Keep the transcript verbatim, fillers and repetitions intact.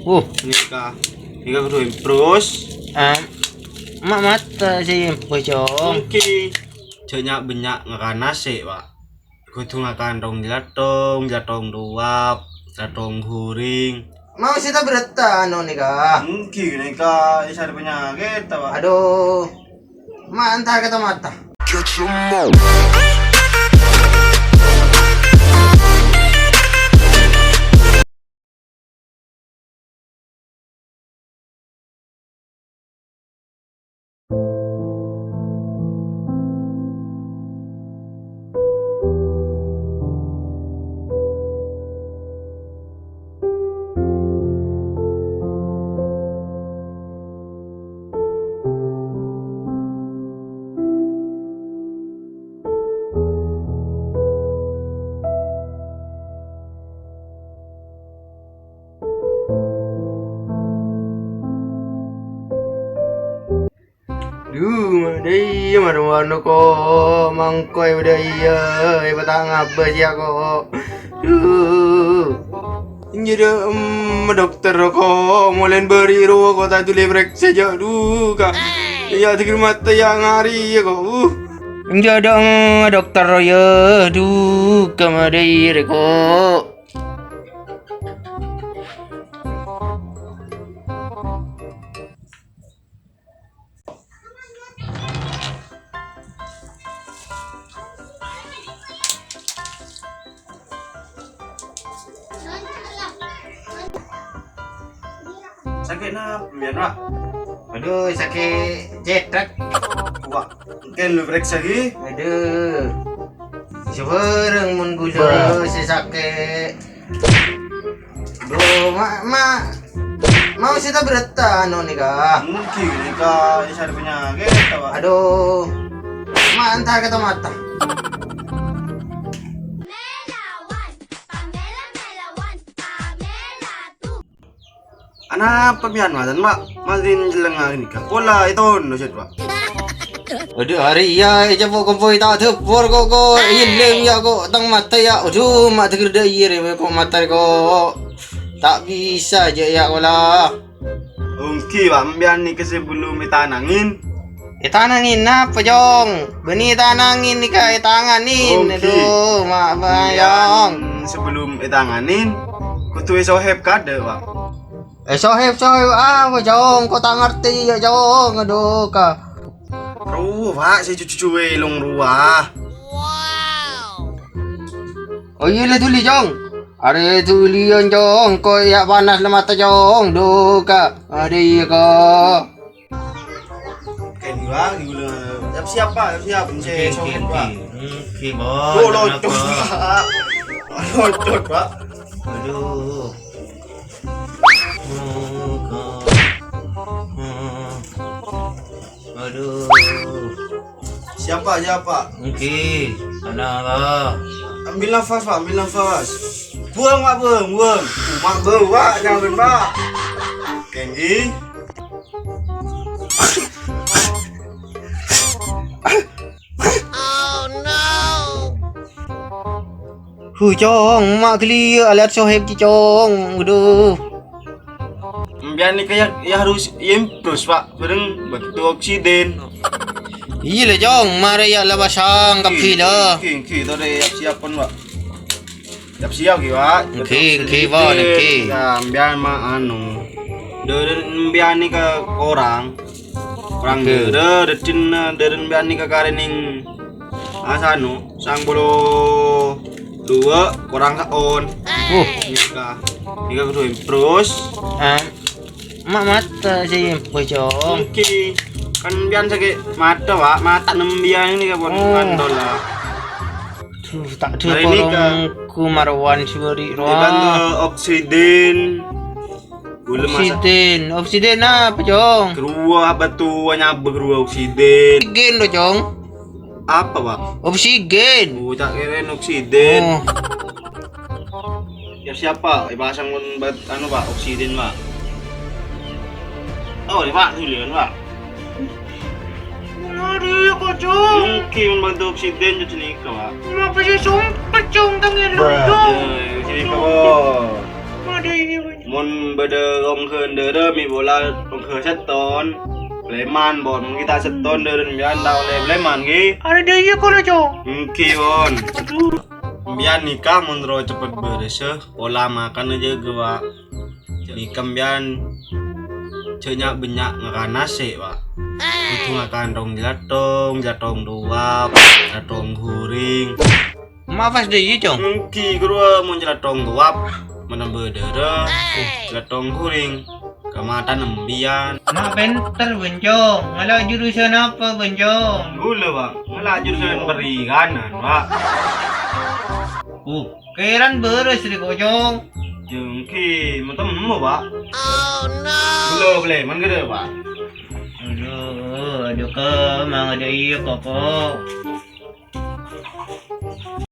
Uh, nèka, nèka kodhu emprus. Ah, ma-, mata sè emprus, Cong. Ènggi, jhâ' nya'-bânnya' ngakan nasè', Pak. Kodhu ngakan tong-jhâlâtong, jhâlâtong duwâp, jhâlâtong ghuring. Mau sè ta' beretta anu nèka? Ènggi, nèka èsarè panyakèt, Pak. Aduh. Ma' entar ka tomata. Dhu, ma' dhâ' iyâ marwano ko', mangko è bâdâ iyâ, è bâta' ngabâs iyâ ko'. Dhu. Enjâ' dâ', em, dokter ko', molèn bâri' rowa ko' ta' dhuli parèksa jâ', dhu, ka. Iyâ, dhâgghir mata iyâ ngari iyâ ko'. Uh. Enjâ' dâ', em, dokter rowa, dhu, ka ma' dhâ' iyâ rè ko'. Sakè' napa, Pak? Aduh, sakè' cèthak. Wah, mungkin lu periksa ghi. Aduh. Sabhârâng mon ghulâ sè sakè'. Duh, ma', ma'. Mau sè ta' beretta anu nèka? Ènggi, nèka èsarè panyakèt, Pak. Aduh. Ma' entar ka tomata. Anapa mèyan macan, Pak? Maddhin jhellengnga ghânèka. Pola ètono, Cèt, Pak. Aduh, arè iyâ, ècapo' kompoy ta' dâpor ko', ko'. Èlèng iyâ ko', tang mata iyâ. Aduh, ma' dhâgghir dhâ' iyâ rè, ko' mata rè ko'. Ta' bisa jâ' iyâ, kola. Ènggi, Pak, empèyan nèka sabellun ètanangin. Ètanangin napa, Cong? Bânnè ètanangin nèka ètanganin. Ènggi. Aduh, ma' bayang. Empèyan sabellun ètanganin, kodhu èsohèp kadâ', Pak. Eh, sohèp, sohèp, apa, Cong? Ko' ta' ngartè, yâ, Cong. Aduh, ka. Rowa, Pak, sè ju-, ju-, ju-, èlong rowa. Oh, iyâ, la dhuli, Cong. Arè dhuliyân, Cong. Ko' yâ panas la mata, Cong. Duh, ka. Arè iyâ, ka. Kèng, Pak, ghulâ. Siap-siap, Pak, siap-siap. Ènggi, ènggi, ènggi. Ènggi, Bos. Oh, locot, Pak. Locot, Pak. Aduh. Oh, ka. Hmm. Aduh. Siap, Pak, siap, Pak. Ènggi, tenang, Pak. Ambil nafas, Pak, ambil nafas. Buang, Pak, buang, buang. Mak, buang, Pak, jangan, Pak. Ènggi. Huh, Cong, ma' ghâliyâ alat Sohib, Cong. Aduh. Empèyan nèka yâ, yâ harus èmprus, Pak. Bhâreng bâkto oksigen. Iyâ la, Cong. Marè yâ la pasang kabbhi la. Ènggi, ènggi, ènggi. Torè siap-siapan, Pak. Siap-siap, ghi, Pak. Ènggi, ènggi, Pak, ènggi. Yâ, empèyan ma' anu. Dârâ empèyan nèka korang. Korang dârâ, dâddhina dârâ empèyan nèka karè nèng, ah, sanu, sangang polo duwâ' korang saon. Uh. Nèka. Nèka kodhu èmprus. Ah. Ma' mata sè èmprus, Cong. Ènggi. Kan empèyan sakè' mata, Pak. Mata empèyan nèka pon ngandol, la. Duh, ta' dâ' korongku marwân sè bâri' rowa. Dibantu oksigen. Ghulâ masa. Oksigen. Oksigen apa, Cong? Ghâruwa apa tuh? Nyabâ ghâruwa oksigen. Oksigen lo, Cong. Apa, Pak? Oksigen. Oh, tak kirain oksigen. Oh. Siap-siap, Pak. Èpasang pon bat-, anu, Pak, oksigen, Pak. Oh, ini, Pak, tulisan, Pak. Mari, kocok. Ènggi membantu oksigen jadi nèka, Pak. Ngapa sih sumpet, Cong, tangi lu, Cong? Eh, sini, Cong. Mari, Mon bâdâ rongghâ dârâ mè' pola rongghâ sètton, palèman, Bon. Mon ghi' ta' sètton dârâna sampèyan ta' ollè palèman, ghi? Arèya iyâ, kono, Cong. Èngghi, Bon. Aduh. Sampèyan nèka mon terro cepet bârâssa, pola makanna jâgâ, Wa'. Nèka sampèyan jhâ' nya'-bânnya' ngakan nasè', Wa'. Kodhu ngakan tong-jalathong, jalathong towap, jalathong ghuring. Ma' pas dâ' iyâ, Cong? Èngghi, ghâruwa mon jalathong towap, manabbâ dârâ, jalathong ghuring, ka matana sampèyan. Ma' pènter, Bân, Cong. Ngala' jurusan apa, Bân, Cong? Ghulâ, Wa'. Ngala' jurusan perikanan, Wa'. Uh, kèran bârâs rè, Cong. Èngghi, matemmo, Wa'. Ghulâ palèman ghâdâ, Wa'. Aduh, aduh, Ka', mangga dâ' iyâ, Koko.